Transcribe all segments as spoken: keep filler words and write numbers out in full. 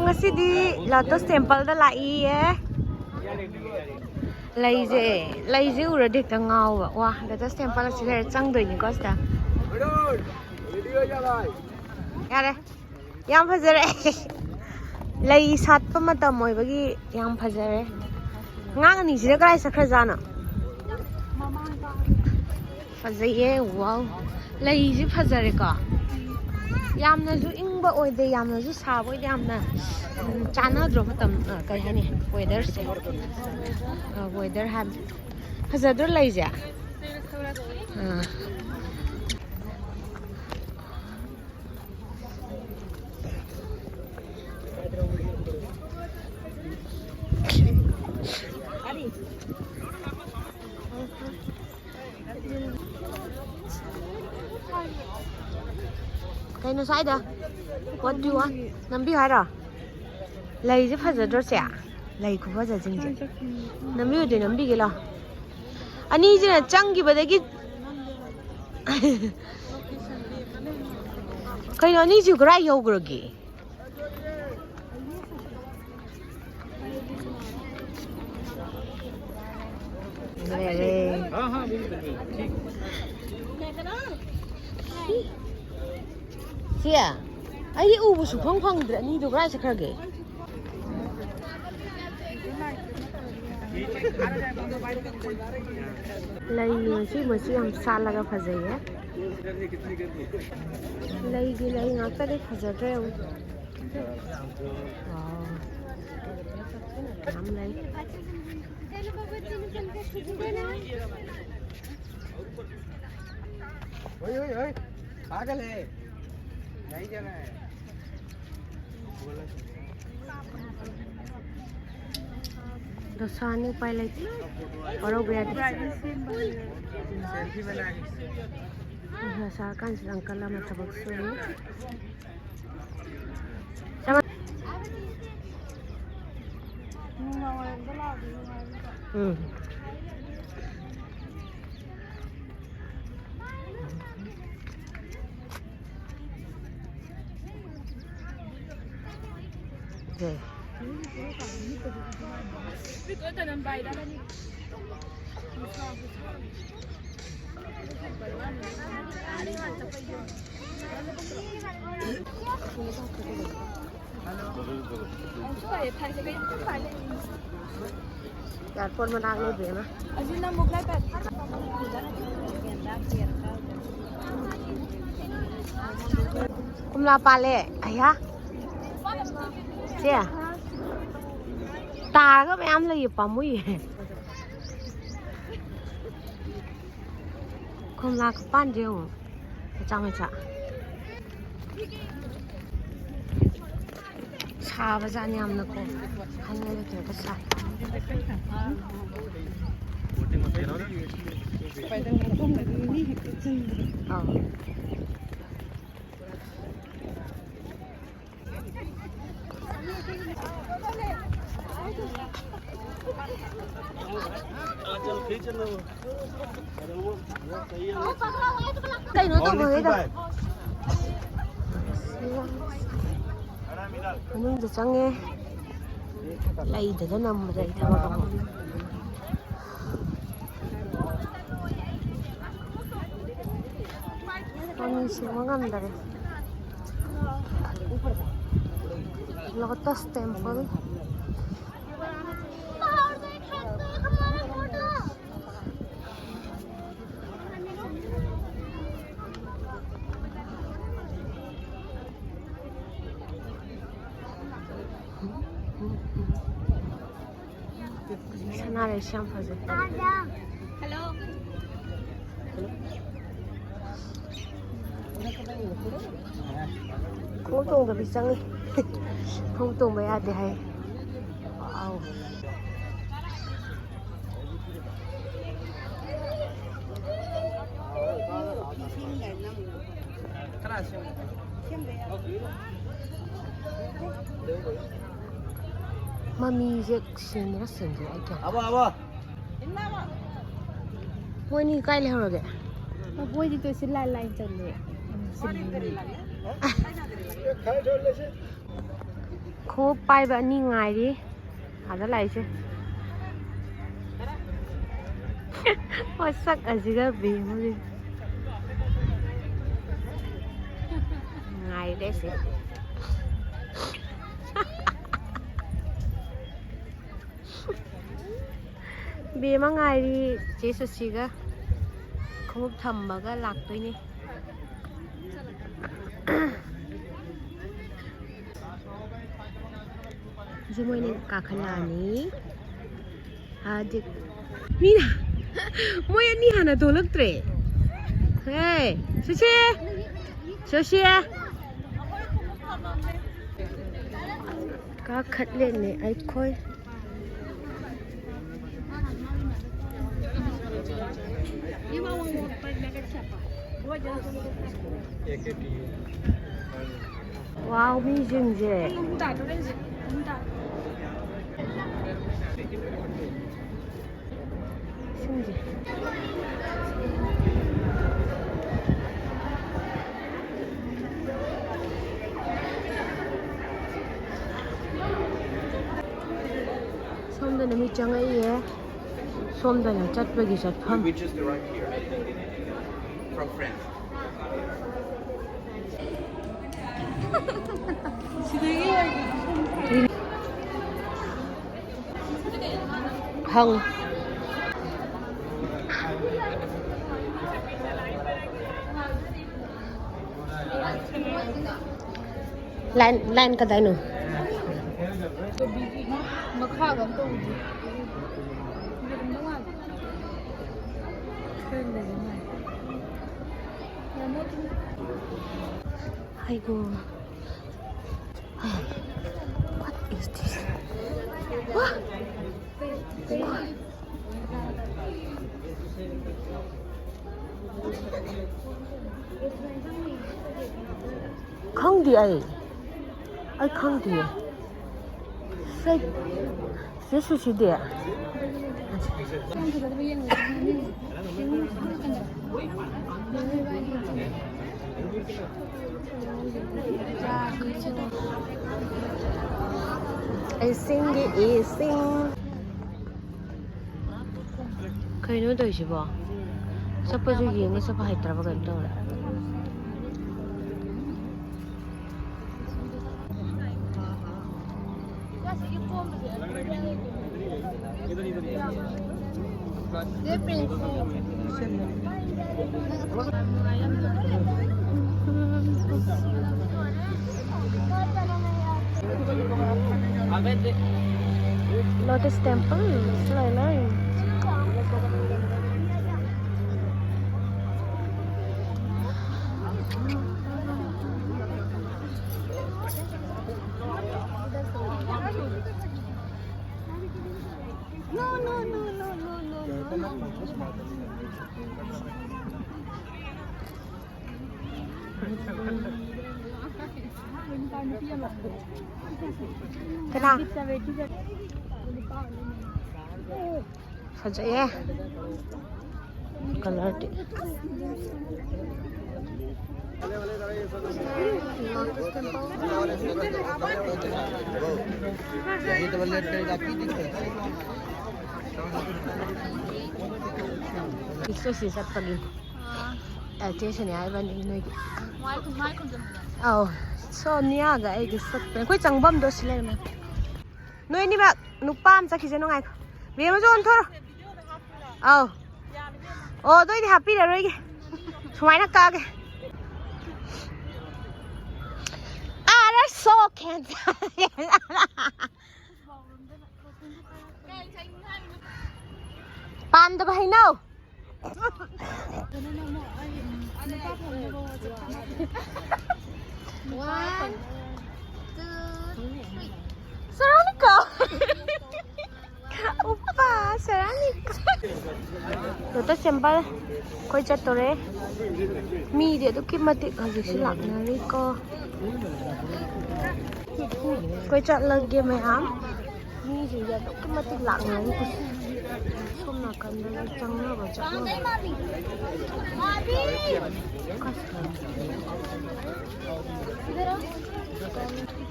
ꯉꯁꯤꯗꯤ Lotus Temple ꯗ ꯂꯥꯛꯏꯌꯦ꯫ ꯂꯩꯁꯦ, ꯂꯩꯁꯦ ꯎꯔꯗꯤ ꯍꯦꯛꯇ ꯉꯥꯎꯕ꯫ ꯋꯥ, Lotus Temple ꯑꯁꯤ ꯂꯩꯔꯦ, ꯆꯪꯗꯣꯏꯅꯤꯀꯣ ꯁꯤꯗ꯫ ꯌꯥꯔꯦ, ꯌꯥꯝ ꯐꯖꯔꯦ꯫ ꯂꯩ ꯁꯥꯠꯄ ꯃꯇꯝ ꯑꯣꯏꯕꯒꯤ ꯌꯥꯝ ꯐꯖꯔꯦ꯫ ꯑꯉꯥꯡ ꯑꯅꯤꯁꯤꯅ ꯀꯗꯥꯏ ꯆꯠꯈ꯭ꯔꯖꯥꯠꯅꯣ? ꯐꯖꯩꯌꯦ꯫ ꯋꯥꯎ, ꯂꯩꯁꯦ ꯐꯖꯔꯦꯀꯣ꯫ ꯌꯥꯝꯅꯁꯨ ꯏꯪꯕ ꯑꯣꯏꯗꯦ, ꯌꯥꯝꯅꯁꯨ ꯁꯥꯕ ꯑꯣꯏꯗꯦ, ꯌꯥꯝꯅ, ꯎꯝ, ꯆꯥꯟꯅꯗ꯭ꯔꯣ ꯃꯇꯝ, ꯑ, ꯀꯩ ꯍꯥꯏꯅꯤ, weather ꯁꯦ? ꯑ, weather ꯍꯥꯏꯕ ꯐꯖꯗ꯭ꯔꯣ ꯂꯩꯁꯦ? ꯑ꯫ ꯀꯩꯅꯣ ꯁ꯭ꯋꯥꯏꯗ? What do you want? ꯅꯝꯕꯤꯌꯨ ꯍꯥꯏꯔꯣ? ꯂꯩꯁꯦ ꯐꯖꯗ꯭ꯔꯣ ꯁꯦ? ꯂꯩ ꯈꯨꯐꯖꯁꯤꯡꯁꯦ꯫ ꯅꯝꯕꯤꯌꯨꯗꯤ ꯅꯝꯕꯤꯒꯦ ꯂꯥꯎ꯫ ꯑꯅꯤꯁꯤꯅ ꯆꯪꯈꯤꯕꯗꯒꯤ ꯀꯩꯅꯣ, ꯑꯅꯤꯁꯤꯕꯨ ꯀꯗꯥꯏ ꯌꯧꯈ꯭ꯔꯒꯦ? ꯂꯩꯔꯦ꯫ ꯁꯤ, ꯑꯩꯗꯤ ꯎꯕ ꯁꯨꯐꯪ ꯐꯪꯗ꯭ꯔꯦ꯫ ꯑꯅꯤꯗꯣ ꯀꯗꯥꯏ ꯆꯠꯈ꯭ꯔꯒꯦ? ꯂꯩ ꯃꯆꯨ ꯃꯆꯨ ꯌꯥꯝ ꯁꯥꯠꯂꯒ ꯐꯖꯩꯌꯦ꯫ ꯂꯩꯒꯤ ꯂꯩ ꯉꯥꯛꯇꯅꯦ, ꯐꯖꯗ꯭ꯔꯦ ꯑꯃꯨꯛ꯫ ꯋꯥꯎ꯫ ꯌꯥꯝ ꯂꯩ꯫ ओए, ओए, ओए, पागल है, नहीं जाना है। ꯗꯣꯁꯥꯅꯤ, ꯎꯄꯥꯏ ꯂꯩꯇꯦ꯫ ꯋꯥꯔꯧꯕ ꯌꯥꯗꯦ꯫ ꯅꯨꯡꯁꯥ ꯁꯥꯔꯀꯥꯟꯁꯤꯗ uncle ꯑꯃ ꯊꯕꯛ ꯁꯨꯔꯤ꯫ ꯎꯝ꯫ ꯑꯦꯌꯥꯔꯄꯣꯔꯠ ꯃꯅꯥꯛ ꯂꯩꯕ ꯑꯃ꯫ ꯀꯣꯝꯂꯥ ꯄꯥꯜꯂꯦ꯫ ꯑꯌꯥ꯫ ꯆꯦ꯫ ꯇꯥꯔꯒ ꯃꯌꯥꯝ ꯂꯩꯌꯦ, ꯄꯥꯝꯃꯨꯏꯌꯦ꯫ ꯀꯣꯝꯂꯥ ꯈꯨꯄꯥꯟꯁꯦ ꯌꯦꯡꯉꯣ꯫ ꯃꯆꯥ ꯃꯆꯥ꯫ ꯁꯥꯕꯖꯥꯠꯅꯤ ꯌꯥꯝꯅꯀꯣ꯫ ꯍꯥꯏꯅꯤꯡꯉꯥꯏ ꯂꯩꯇ꯭ꯔꯒ ꯁꯥꯏ꯫ ꯑꯥꯎ꯫ ꯀꯩꯅꯣ ꯇꯧꯕꯒꯤꯗ꯫ ꯃꯅꯨꯡꯗ ꯆꯪꯉꯦ꯫ ꯂꯩꯗꯅ ꯅꯝꯕꯗ ꯑꯩ ꯊꯕꯛ ꯑꯃ꯫ ꯃꯃꯤ ꯁꯦꯡꯕ ꯉꯝꯗꯔꯦ꯫ Lotus Temple꯫ ꯁꯅꯥꯔꯩꯁꯨ ꯌꯥꯝ ꯐꯖꯩ꯫ ꯈꯣꯡꯎꯞ ꯇꯣꯡꯗꯕꯤ ꯆꯪꯉꯤ꯫ ꯈꯣꯡꯎꯞ ꯇꯣꯡꯕ ꯌꯥꯗꯦ ꯍꯥꯏ꯫ ꯋꯥꯎ꯫ ꯃꯃꯤꯁꯦ ꯁꯦꯡꯕ꯭ꯔꯥ ꯁꯦꯡꯗꯦ ꯑꯩ ꯒ꯭ꯌꯥꯟ ꯑꯕꯣ, ꯑꯕꯣ꯫ ꯃꯣꯏꯅꯤ ꯀꯥꯏ ꯂꯩꯍꯧꯔꯒꯦ? ꯃꯣꯏꯗꯤ ꯇꯣꯏꯁꯤ ꯂꯥꯏ ꯂꯥꯏ ꯆꯠꯂꯦ꯫ ꯄꯥꯏꯕ ꯑꯅꯤ ꯉꯥꯏꯔꯤ ꯑꯥꯗ ꯂꯥꯛꯏꯁꯦ꯫ ꯃꯁꯛ ꯑꯁꯤꯒ ꯕꯦꯝꯃꯒꯤ꯫ ꯉꯥꯏꯔꯦ ꯁꯤ꯫ ꯕꯦꯝꯃ ꯉꯥꯏꯔꯤ꯫ ꯆꯦ ꯁꯨꯁꯤꯒ ꯈꯣꯡꯎꯞ ꯊꯝꯃꯒ ꯂꯥꯛꯇꯣꯏꯅꯦ꯫ ꯍꯧꯖꯤꯛ ꯃꯣꯏꯅꯤ ꯀꯥꯈꯠꯂꯛꯑꯅꯤ꯫ ꯍꯧꯖꯤꯛ ꯃꯤꯅ, ꯃꯣꯏ ꯑꯅꯤ ꯍꯥꯟꯅ ꯊꯣꯛꯂꯛꯇ꯭ꯔꯦ꯫ ꯍꯦ, ꯁꯨꯁꯤ! ꯁꯨꯁꯤ! ꯀꯥꯈꯠꯂꯦꯅꯦ ꯑꯩꯈꯣꯏ꯫ ꯋꯥꯎ, ꯃꯤꯁꯤꯡꯁꯦ꯫ ꯏꯁꯤꯡꯁꯦ꯫ ꯁꯣꯝꯗꯅ ꯃꯤ ꯆꯪꯉꯛꯏꯌꯦ꯫ ꯁꯣꯝꯗꯅ ꯆꯠꯄꯒꯤ ꯆꯠꯐꯝ꯫ Which is the right here from France. ꯍꯪ꯫ ꯂꯥꯏꯟ, ꯂꯥꯏꯟ ꯀꯗꯥꯏꯅꯣ? ꯃꯈꯥꯒ ꯑꯝꯇ ꯎꯗꯦ꯫ ꯍꯥꯏꯒꯣ꯫ What is this? ꯋꯥ! ꯈꯪꯗꯦ ꯑꯩ꯫ ꯑꯩ ꯈꯪꯗꯦ꯫ ꯁꯤ, ꯁꯤ ꯁꯨꯁꯤꯗꯤ꯫ ꯏꯁꯤꯡꯒꯤ ꯏꯁꯤꯡ꯫ ꯀꯩꯅꯣ ꯇꯧꯔꯤꯁꯤꯕꯣ? ꯆꯠꯄꯁꯨ ꯌꯦꯡꯉ ꯆꯠꯄ ꯍꯩꯇ꯭ꯔꯕ ꯀꯩꯅꯣ ꯇꯧꯔꯦ꯫ Lotus Temple, line line. No, no, no, no, no, no, no. ꯀꯅꯥ? ꯐꯖꯩꯌꯦ꯫ ꯀꯂꯔꯗꯤ꯫ ꯏꯁꯣꯁꯤ ꯆꯠꯄꯒꯤ꯫ ꯑ, ꯆꯦ ꯁꯣꯅꯤꯌꯥ ꯏꯕꯥꯅꯤ ꯅꯣꯏꯒꯤ꯫ ꯑꯧ, ꯁꯣꯅꯤꯌꯥꯒ ꯑꯩꯒꯤ ꯆꯠꯄꯅꯦ꯫ ꯑꯩꯈꯣꯏ ꯆꯪꯐꯝꯗꯣ ꯁꯤ ꯂꯩꯔꯝꯃꯦ꯫ ꯅꯣꯏ ꯑꯅꯤꯃꯛ ꯅꯨꯄꯥ ꯑꯃ ꯆꯠꯈꯤꯁꯦ ꯅꯨꯡꯉꯥꯏꯈꯣ꯫ ꯕꯦꯝꯃꯁꯨ ꯑꯣꯟꯊꯣꯔꯣ꯫ ꯑꯧ꯫ ꯑꯣ, ꯑꯗꯨ ꯑꯣꯏꯗꯤ ꯍꯥꯞꯄꯤꯔꯔꯣꯏꯒꯦ꯫ ꯁꯨꯃꯥꯏꯅ ꯀꯛꯑꯒꯦ꯫ Ah, they're so handsome. ꯄꯥꯟꯗꯕ ꯍꯩꯅꯧ꯫ One, two, three. ꯁꯔꯥꯅꯤꯀꯣ꯫ ꯎꯄꯥ, ꯁꯔꯥꯅꯤꯀꯣ꯫ Lotus Temple ꯑꯩꯈꯣꯏ ꯆꯠꯇꯣꯔꯦ꯫ ꯃꯤꯗꯤ ꯑꯗꯨꯛꯀꯤ ꯃꯇꯤꯛ ꯍꯧꯖꯤꯛꯁꯤ ꯂꯥꯛꯅꯔꯤꯀꯣ꯫ ꯑꯩꯈꯣꯏ ꯆꯠꯂꯒꯦ ꯃꯌꯥꯝ꯫ ꯃꯤꯁꯤꯡꯁꯦ ꯑꯗꯨꯛꯀꯤ ꯃꯇꯤꯛ ꯂꯥꯛꯅꯔꯤ꯫ ꯁꯣꯝ ꯅꯥꯀꯟꯗ ꯂꯣꯏ ꯆꯪꯅꯕ ꯆꯠꯅꯕ꯫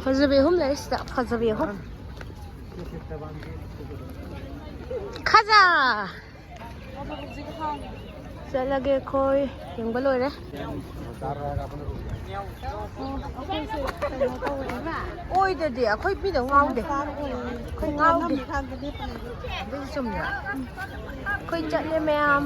ꯐꯖꯕꯤ ꯑꯍꯨꯝ ꯂꯩꯔꯦ ꯁꯤꯗ, ꯐꯖꯕꯤ ꯑꯍꯨꯝ꯫ ꯈꯖꯥ꯫ ꯆꯠꯂꯒꯦ ꯑꯩꯈꯣꯏ꯫ ꯌꯦꯡꯕ ꯂꯣꯏꯔꯦ꯫ ꯑꯣꯏꯗꯗꯤ ꯑꯩꯈꯣꯏ ꯃꯤꯗ ꯉꯥꯎꯗꯦ꯫ ꯑꯩꯈꯣꯏ ꯉꯥꯎꯗꯦ꯫ ꯑꯗꯨꯗꯤ ꯆꯨꯝꯗ꯭ꯔꯥ? ꯑꯩꯈꯣꯏ ꯆꯠꯂꯦ ꯃꯌꯥꯝ꯫